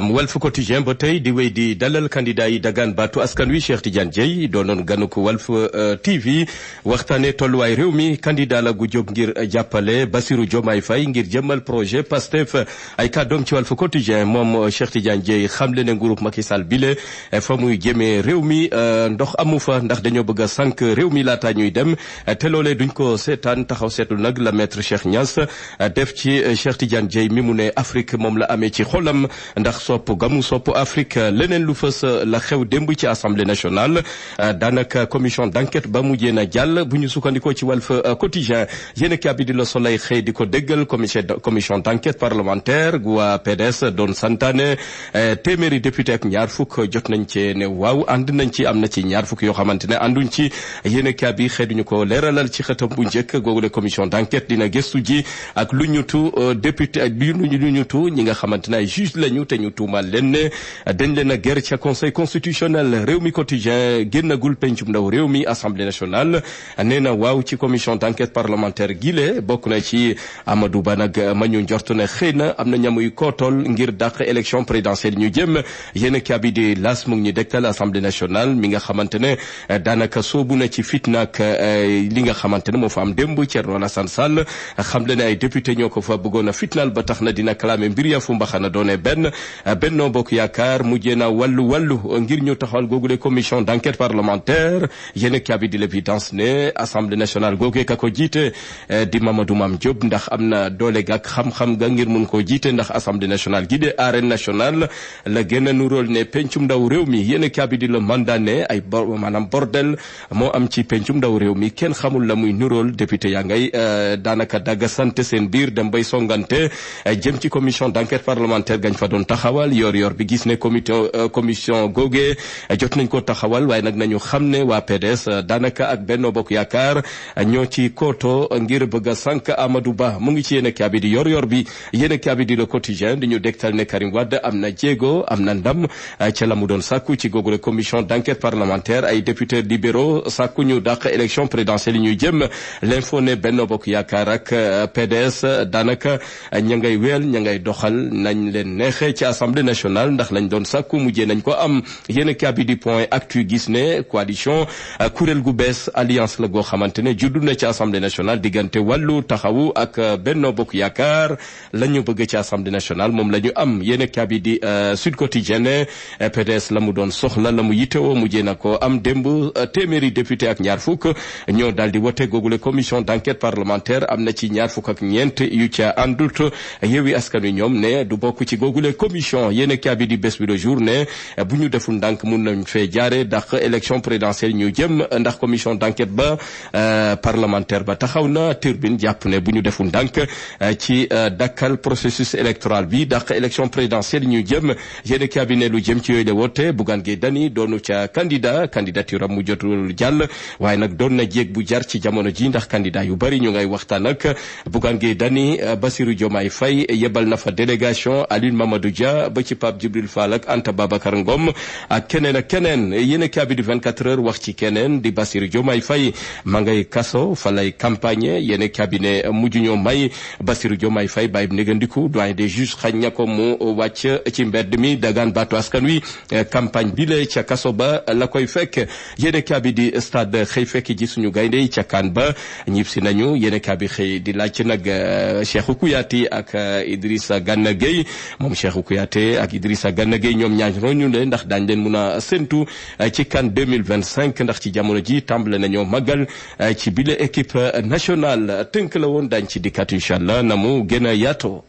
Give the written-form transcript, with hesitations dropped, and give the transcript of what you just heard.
Walf Quotidien ba tey di wéy di dalal candidat yi dagaan baatu askan wi Cheikh Tidiane Dièye doonoon ganu ko Walf TV waxtaane tolluwaay réew mi candidat la gu jóg ngir jàppale Bassirou Diomaye Faye ngir jëmmal projet Pastef ay kàddoom ci Walf Quotidien moom Cheikh Tidiane Dièye xamle ne nguurub Macky Sall bile fa muy jëmee réew mi ndox amu fa ndax dañoo bëgg a sànq réew mi laata ñuy dem te loolee duñ ko seetaan taxaw seetlu nag la maître Cheikh Niass def ci Cheikh Tidiane Dièye mi mu ne Afrique moom la amee ci xolam ndax sopp gamu sopp Afrique leneen lu fës la xew démb ci assemblée nationale daanaka commission d'enquête ba mujjee na jàll bu ñu sukkandikoo ci Walf Quotidien yéen a bi di Le Soleil xëy di ko déggal commission d'enquête parlementaire gu waa PDS doon santaane téeméeri député ak ñaar fukk jot nañ ci ne waaw ànd nañ ci am na ci ñaar fukk yoo xamante ne ànduñ ci yéen a bi xëy duñu ko leeralal ci xëtam bu njëkk googule commission d'enquête dina gëstu ji ak lu ñutu député ak lu ñutu ñi nga xamante ne ay juge lañu te ñu tuumal leen ne dañ leen a ger ca conseil constitutionnel réew mi quotidien génnagul pencum ndaw réew mi assemblée nationale nee na waaw ci commission d'enquête parlementaire gile bokk na ci Amadou Ba nag ma ñu njort ne xëy na am na ñamuy kootol ngir dàq élection présidentielle ñu jëm yéen a bi di las mu ngi ñu dégtal assemblée nationale mi nga xamante ne daanaka soobu na ci fitna ak li nga xamante ne moo fa am démb Thierno Alassane Sall xam le ne ay député ñoo ko fa bëggoon a fitnaal ba tax na dina clamé mbir ya fu mbaxana doone Benno Bokk Yaakaar mujjee na wàllu ngir ñu taxawal googule commission d'enquête parlementaire yéen a bi di l'évidence ne assemblée nationale googe ka ko jiite di Mamadou Mame Diop ndax am na doole gak xam-xam ga ngir mun koo jiite ndax assemblée nationale gi de arène nationale la gën a nuróol ne pencum ndaw réew mi yéen a bi di le mandat ne ay maanaam bordel moo am ci pencum ndaw réew mi kenn xamul la muy nuróol député yaa ngay daanaka dagga sant seen biir dem bay songante jëm ci commission d'enquête parlementaire gañ fa doon taxawal yor bi gis ne commission goge jot nañ ko taxawal waaye nag nañu xam ne waa PDS daanaka ak Benno Bokk Yaakaar ñoo ci koto ngir bëgg a sànq Amadou Ba mu ngi ci yéen a bi di yor bi yéen a bi di Le Quotidien di ñu dégtal ne Karim Wade am na jéego am na ndam ca la mu doon sàkku ci googule commission d'enquête parlementaire ay députés libéraux sàkku ñu dàq élection présidentielle yi ñu jëm l'info ne Benno Bokk Yaakaar ak PDS daanaka ña ngay weel ña ngay doxal nañ leen neexee ci assemblée nationale ndax lañ doon sàkku mujjee nañ ko am yéen a bi di point actu gis ne coalition kuréel gu bees alliance la goo xamante ne juddu na ci assemblée nationale diggante wàllu taxawu ak Benno Bokk Yaakaar la ñu bëgg ci assemblée nationale moom la ñu am yéen a bi di Sud Quotidien PDS la mu doon soxla la mu yitewoo mujjee na ko am démb téeméeri député ak ñaar fukk ñoo daal di wote googule commission d'enquête parlementaire am na ci ñaar fukk ak ñeent yu ca àndut Yewwi Askan Wi ñoom ne du bokk ci googule commission yéen a bi di Bës Bi Le Jour ne bu ñu deful ndànk mun nañ fee jaare dàq élection présidentielle ñu jëm ndax commission d'enquête ba parlementaire ba taxaw na Tribune jàpp ne bu ñu deful ndànk ci dakkal processus électoral bi dàq élection présidentielle ñu jëm yéen a bi ne lu jëm ci yooyu la woote Bougane Gueye Dany doonu ca candidature am mu jotul jàll waaye nag doon na jéeg bu jar ci jamono ji ndax candidat yu bari ñu ngay waxtaan ak Bougane Gueye Dany Bassirou Diomaye Faye yebal na fa délégation Aline Mamadou Dia ba ci Pape Djibril Fall ak Anta Babacar Ngom ak keneen yéen a bi di 24 heures wax ci keneen di Bassirou Diomaye Faye ma ngay kaso fa lay campagne yéen a bi ne mujj ñoo may Bassirou Diomaye Faye bàyyi négandiku doyen des juges xañ na ko mu wàcc ci mbedd mi dagaan baatu askan wi campagne bi la ca kaso ba la koy fekk yéen a bi di stade xëy fekk ji suñu gaynde yi ca kaan ba ñib si nañu yéen a bi xëy di laaj nag Cheikhou Kouyaté ak Idrissa Gana Gueye moom Cheikhou Kouyaté ak Idrissa Gana Gueye ñoom ñaar roñu leen ndax daañ leen mun a séntu ci CAN 2025 ndax ci jamono ji tàmbale nañoo màggal ci bile équipe nationale tënk la woon daañ ci dikkat incha allah na mu gën a yaatoo